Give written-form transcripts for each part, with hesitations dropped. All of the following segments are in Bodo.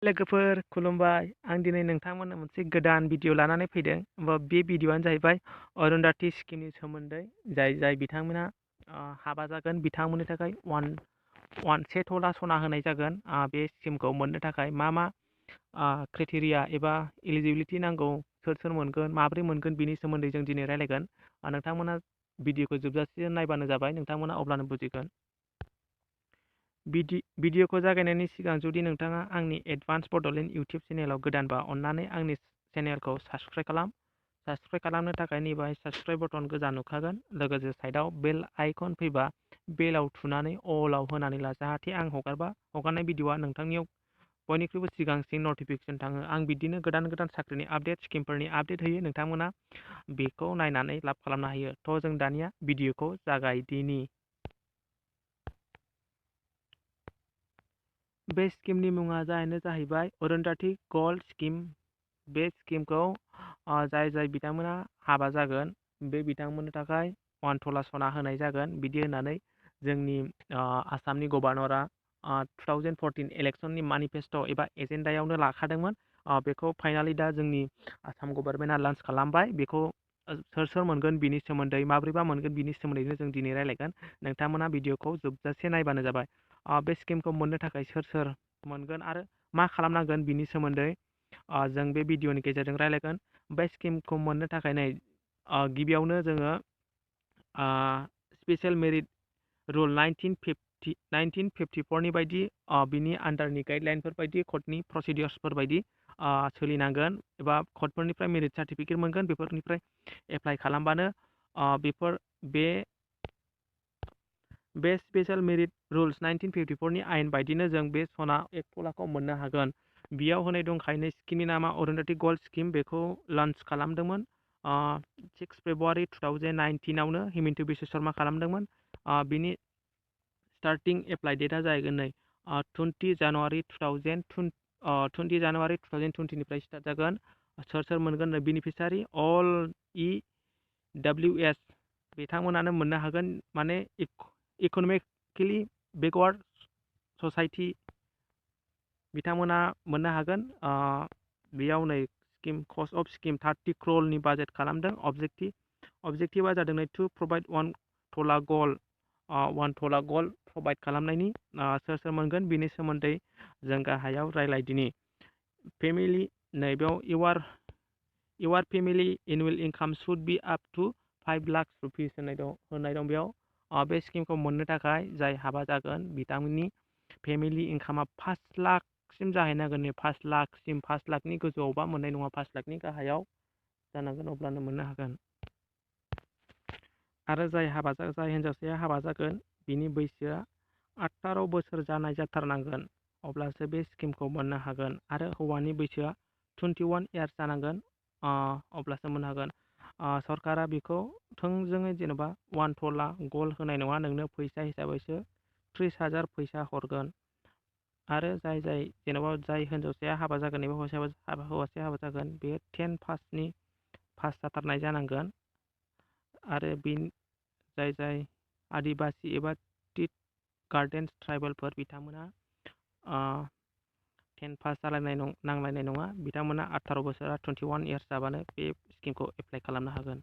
लोगोफोर खुलुमबाय। आं दिनै नोंथांमोननो मोनसे गोदान भिडिअ लानानै फैदों। बे भिडिअआनो जाहैबाय अरुंधति स्किमनि सोमोन्दै। जाय बिथांमोना हाबा जागोन बिथांमोननि थाखाय से तला सना होनाय जागोन। बे स्किमखौ मोननो थाखाय मा क्राइटेरिया एबा एलिजिबिलिटि नांगौ, सोर मोनगोन, माब्रै मोनगोन, बिनि सोमोन्दै जों दिनै रायलायगोन। नोंथांमोना भिडिअखौ जोबजासे नायबानो जाबाय, नोंथांमोना अब्लानो बुजिगोन। भिडिअखौ जागायनायनि सिगां जुदि नोंथाङा आंनि एडभान्स बड'लेण्ड इउटुब चेनेलाव गोदानबा अन्नानै आंनि चेनेलखौ साबस्क्राइब खालाम। साबस्क्राइब खालामनो थाखाय नैबेहाय साबस्क्राइब बटन गोजा नुखागोन। लोगोसे साइडआव बेल आइकन फैबा बेलाव थुनानै अलाव होनानै ला, जाहाथे आं हगारनाय भिडिअआ नोंथांनियाव बयनिख्रुइबो सिगांसिन नटिफिकेसन थाङो। आं बिदिनो गोदान साख्रिनि आपडेट, स्किमफोरनि आपडेट होयो। नोंथांमोना बेखौ नायनानै लाब खालामनो हायो। थ' जों दानिया भिडिअखौ जागायदिनि। बे स्किमनि मुङा जाहैबाय अरुंधति गल्ड स्किम। बे स्किमखौ जाय बिथांमोना हाबा जागोन बे बिथांमोननि थाखाय 1 तला सना होनाय जागोन, बिदि होननानै जोंनि आसामनि गभर्नरा 2014 इलेक्सननि मानिफेस्ट' एबा एजेन्डायावनो लाखादोंमोन। बेखौ फाइनालि दा जोंनि आसाम गभर्नमेन्टआ लन्च खालामबाय। बेखौ सोर मोनगोन बिनि सोमोन्दै, माब्रैबा मोनगोन बिनि सोमोन्दैनो जों दिनै रायलायगोन। नोंथांमोना भिडिअखौ जोबजासे नायबानो जाबाय। बे स्किमखौ मोननो थाखाय सोर मोनगोन आरो मा खालामनांगोन बिनि सोमोन्दै जों बे भिडिअनि गेजेरजों रायलायगोन। बे स्किमखौ मोननो थाखाय गिबियावनो जोङो स्पेसियेल मेरिट रुल 1954 नि बायदि बिनि आन्डारनि गाइडलाइनफोर बायदि, कर्टनि प्रसिडिउर्सफोर बायदि सोलिनांगोन एबा कर्टफोरनिफ्राय मेरिट सार्टिफिकेट मोनगोन। बेफोरनिफ्राय एप्लाइ खालामबानो बे स्पेसियेल मेरिट रुल्स 1954 नि आयेन बायदिनो जों बे सना 1 तलाखौ मोननो हागोन। बेयाव होनाय दंखायो स्किमनि नामा अरुंधति गल्ड स्किम। बेखौ लन्च खालामदोंमोन 6 फेब्रुवारि 2019आवनो हिमन्त बिश्व शर्मा खालामदोंमोन। बिनि स्टार्टिं एप्लाइ डेटआ जाहैगोन नै 20 जानुवारि 2020निफ्राय स्टार्ट जागोन। सोर मोनगोन बेनिफिसारि अल EWS बिथांमोनानो मोननो हागोन, माने इक'नमिकेलि बेकवार्ड ससाइटि बिथांमोना मोननो हागोन। बेयाव नै scheme cost of scheme 30 crore budget खालामदों। अबजेक्टिभआ जादों नै टु प्रभाइड 1 तला गल्ड प्रभाइड खालामनायनि। सोर मोनगोन बिनि सोमोन्दै जों गाहायाव रायलायदिनि। फेमिलि नैबेयाव your family annual income should be up to 5 lakh rupees होननाय दं बेयाव। बे स्किमखौ मोननो थाखाय जाय हाबा जागोन बिथांमोननि फेमिलि इनकामा 5 लाखसिम जाहैनांगोन। 5 लाखसिम, 5 लाखनि गोजौआवबा मोननाय नङा, 5 लाखनि गाहायाव जानांगोन, अब्लानो मोननो हागोन। आरो जाय हिन्जावसाया हाबा जागोन बिनि बैसोआ 18 बोसोर जानाय जाथारनांगोन, अब्लासो बे स्किमखौ मोननो हागोन। आरो हौवानि बैसोआ 21 इयार्स जानांगोन, अब्लासो मोननो हागोन। सरकारा बेखौ थोंजोङै जेनेबा 1 तला गल्ड होनाय नङा, नोंनो फैसा हिसाबैसो 30,000 फैसा हरगोन। आरो जाय हिन्जावसाया हाबा जागोन एबा हौवासाया हाबा जागोन बे 10 पास जाथारनाय जानांगोन। आरो जाय आदिबासि एबा टिट गार्डेन्स ट्राइबेलफोर बिथांमोना 10 पास नांलायनाय नङा। बिथांमोना 18 बोसोरा 21 इयार्स जाबानो बे स्किमखौ एप्लाइ खालामनो हागोन।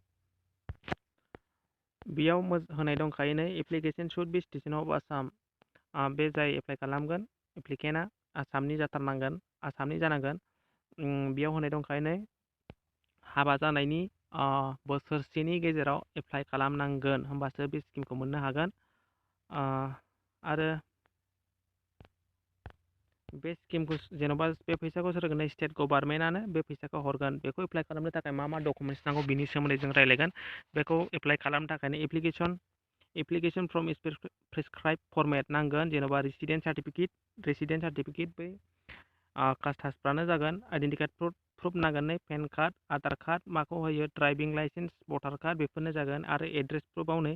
बेयाव होनाय दंखायो नै application should be citizen of Assam. बे जाय एप्लाइ खालामगोन एप्लिकेन्टआ आसामनि जानांगोन। बेयाव होनाय दंखायो नै हाबा जानायनि बोसोरसेनि गेजेराव एप्लाइ खालामनांगोन, होमबासो बे स्किमखौ मोननो हागोन। आरो बे स्किमखौ जेन'बा बे फैसाखौ सोर होगोन? स्टेट गभर्नमेन्टआनो बे फैसाखौ हरगोन। बेखौ एप्लाइ खालामनो थाखाय मा डकुमेन्ट्स नांगौ बिनि सोमोन्दै जों रायलायगोन। बेखौ एप्लाइ खालामनो थाखायनो एप्लिकेसन फ्रम प्रेसक्राइब फर्मेट नांगोन, जेन'बा रेसिडेन्ट सार्टिफिकेट बै कास्ट हाउसफ्रानो जागोन। आइडेन्टि कार्ड प्रुफ नांगोन नै पेन कार्ड, आधार कार्ड, माखौ होयो ड्राइभिं लाइसेन्स, भटार कार्ड, बेफोरनो जागोन। आरो एड्रेस प्रुफआव नै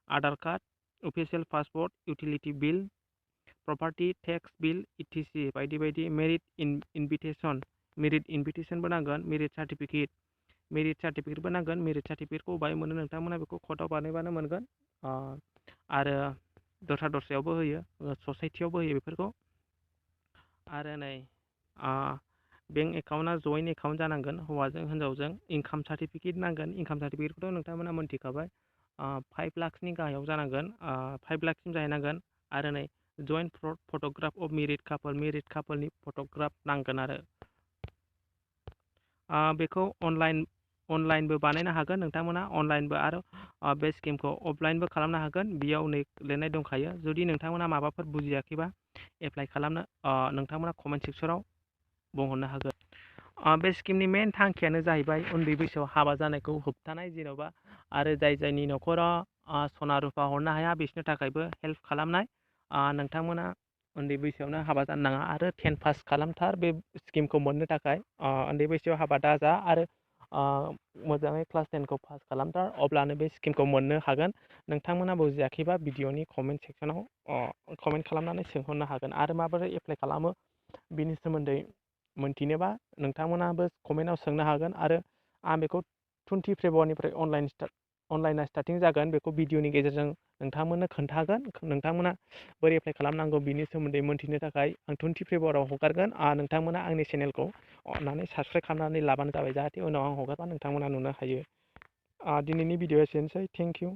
Aadhaar card, official passport, utility bill, property tax bill, etc बायदि मेरिट इनभिटेसनबो नांगोन। मेरिट सार्टिफिकेटबो नांगोन। मेरिट सार्टिफिकेटखौ बबेहाय मोनो नोंथांमोना बेखौ कर्टआव बानायबानो मोनगोन। आरो दस्रायावबो होयो, ससाइटियावबो होयो बेफोरखौ। आरो नै बेंक एकाउन्टआ जयेन्ट एकाउन्ट जानांगोन हौवाजों हिन्जावजों। इनकाम सार्टिफिकेट नांगोन। इनकाम सार्टिफिकेटखौथ' नोंथांमोना मोनथिखाबाय। 5 लाखसनि गाहायाव जानांगोन। 5 लाखसिम जाहैनांगोन। आरो नै जयेन्ट फट'ग्राफ अफ मेरिड कापोलनि फट'ग्राफ नांगोन आरो। बेखौ अनलाइनबो बानायनो हागोन नोंथांमोना। अनलाइनबो आरो बे स्किमखौ अफलाइनबो खालामनो हागोन। बेयाव नै लिरनाय दंखायो। जुदि नोंथांमोना माबाफोर बुजियाखैबा एप्लाइ खालामनो नोंथांमोना कमेन्ट सेक्सनाव बुंहरनो हागोन। बे स्किमनि मेन थांखियानो जाहैबाय उन्दै बैसोआव हाबा जानायखौ होबथानाय जेन'बा, आरो जायनि न'खराव सना रुफा हरनो हाया बिसोरनि थाखायबो हेल्प खालामनाय। नोंथांमोना उन्दै बैसोआवनो हाबा जानो नाङा आरो 10 पास खालामथार बे स्किमखौ मोननो थाखाय। उन्दै बैसोआव हाबा दाजा आरो मोजाङै क्लास 10खौ पास खालामथार, अब्लानो बे स्किमखौ मोननो हागोन। नोंथांमोना बुजियाखैबा भिडिअनि कमेन्ट सेक्सनाव कमेन्ट खालामनानै सोंहरनो हागोन। आरो माबोरै एप्लाइ खालामो बिनि सोमोन्दै मोनथिनोबा नोंथांमोनाबो कमेन्टआव सोंनो हागोन। आरो आं बेखौ 20 फेब्रुवारिनिफ्राय अनलाइना स्टार्टिं जागोन, बेखौ भिडिअनि गेजेरजों नोंथांमोननो खोन्थागोन। नोंथांमोना बोरै एप्लाइ खालामनांगौ बिनि सोमोन्दै मोनथिनो थाखाय आं 20 फेब्रुवारियाव हगारगोन। नोंथांमोना आंनि चेनेलखौ अननानै साबस्क्राइब खालामनानै लाबानो जाबाय, जाहाथे उनाव आं हगारबा नोंथांमोना नुनो हायो। दिनैनि भिडिअ एसेनोसै। Thank you.